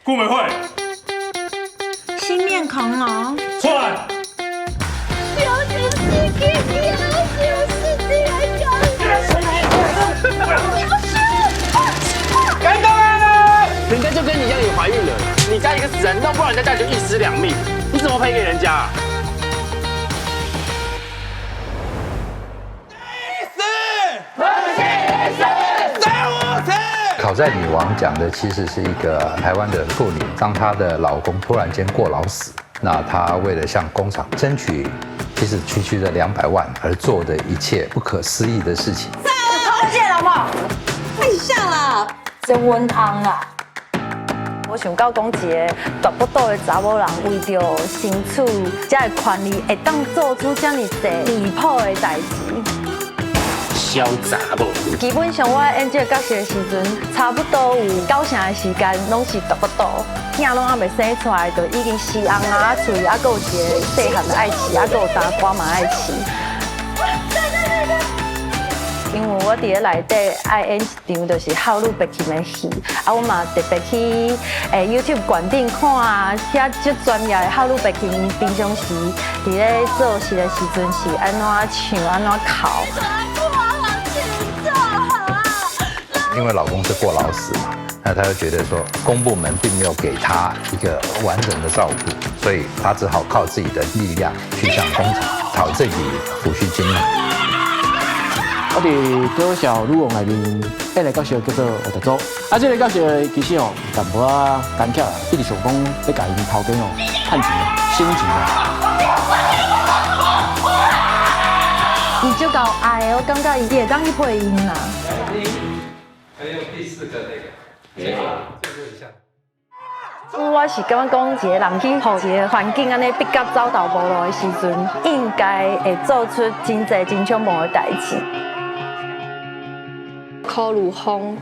顾美惠，新面孔哦。出來。小心自己，小心自己來。感動啊！人家就跟你一樣也懷孕了，你家一個死人，弄不好人家家就一屍兩命，你怎麼賠給人家啊？討債女王講的其實是一個台灣的婦女，當她的老公突然間過勞死，那她為了向工廠爭取，其實區區的200萬而做的一切不可思議的事情。空姐了無？太像啦，這溫湯啦。我想到講一个大腹肚的查某人，為著爭取這个權利，會當做出這麼濟離譜的代誌。痟查某。基本上我演這个角色的時陣，差不多有九成的時間攏是大腹肚，囝攏猶未生出來，就已經死紅啊喙，啊，閣有一个細漢的愛飼，啊，閣有冬瓜嘛愛飼。因為我佇咧內底愛演一場就是孝女白琴的戲，啊，我嘛特別去YouTube 館頂看啊，遐足專業的孝女白琴，平常時佇咧做戲的時陣是按怎唱、按怎哭。因為老公是過勞死嘛，那她就覺得說公部門並沒有給她一個完整的照顧，所以她只好靠自己的力量去向工廠討這筆撫恤金。我佇《嬌小女王》內面演的角色叫做吳德祖，啊，這个角色其實哦，淡薄仔奸巧，一直想講欲共𪜶頭家哦，趁錢省錢啊。伊足夠愛的，我感覺伊會當去配音啦。還有第四個那個，最後一項。我是感覺講，一个人去予一个環境按呢逼甲走投無路的時陣，應該會做出真濟真衝動的代誌。柯如風，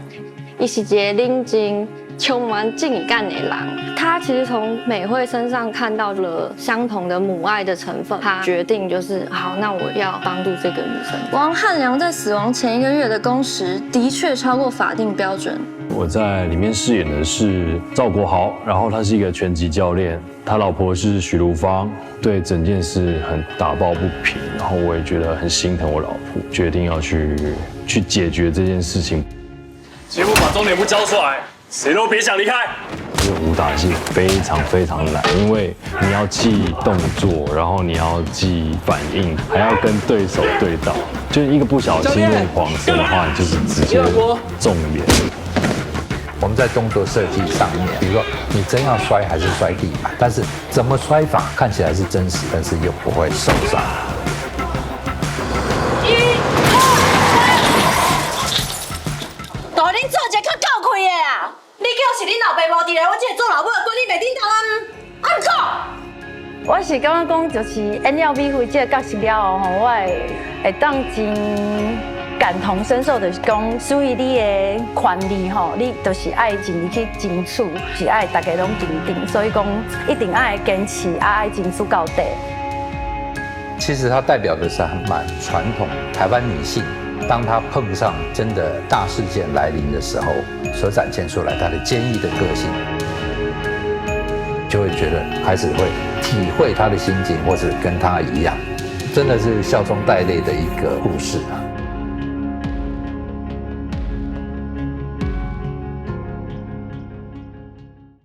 伊是一个冷靜、充滿正義感的人。他其實從美惠身上看到了相同的母愛的成分，他決定就是好，那我要幫助這個女生。王漢良在死亡前一個月的工時的確超過法定標準。我在裡面飾演的是趙國豪，然後他是一個拳擊教練，他老婆是許茹芳，對整件事很打抱不平，然後我也覺得很心疼我老婆，決定要去解決這件事情。節目把重點不交出來，誰都別想離開。這個武打戲非常非常難，因為你要記動作，然後你要記反應，還要跟對手對到，就一個不小心用晃神的話，你就是直接中眼。我們在動作設計上面，比如說你真要摔還是摔地板，但是怎麼摔法看起來是真實，但是又不會受傷。一、二、三，都恁做一个較夠氣的啊！你叫是恁老爸無佇咧，我這个做老母的管你袂叮當啊！按講。我是感覺講，就是演了美惠這个角色了後，吼，我會當真感同身受，就是講屬於你的權利吼，你就是愛盡力去爭取，是愛大家攏平等，所以講一定愛堅持，啊愛爭取到底。其實它代表的是還蠻傳統台灣女性，當她碰上真的大事件來臨的時候，所展現出來她的堅毅的個性，就會覺得開始會體會她的心境，或是跟她一樣，真的是笑中帶淚的一個故事啊。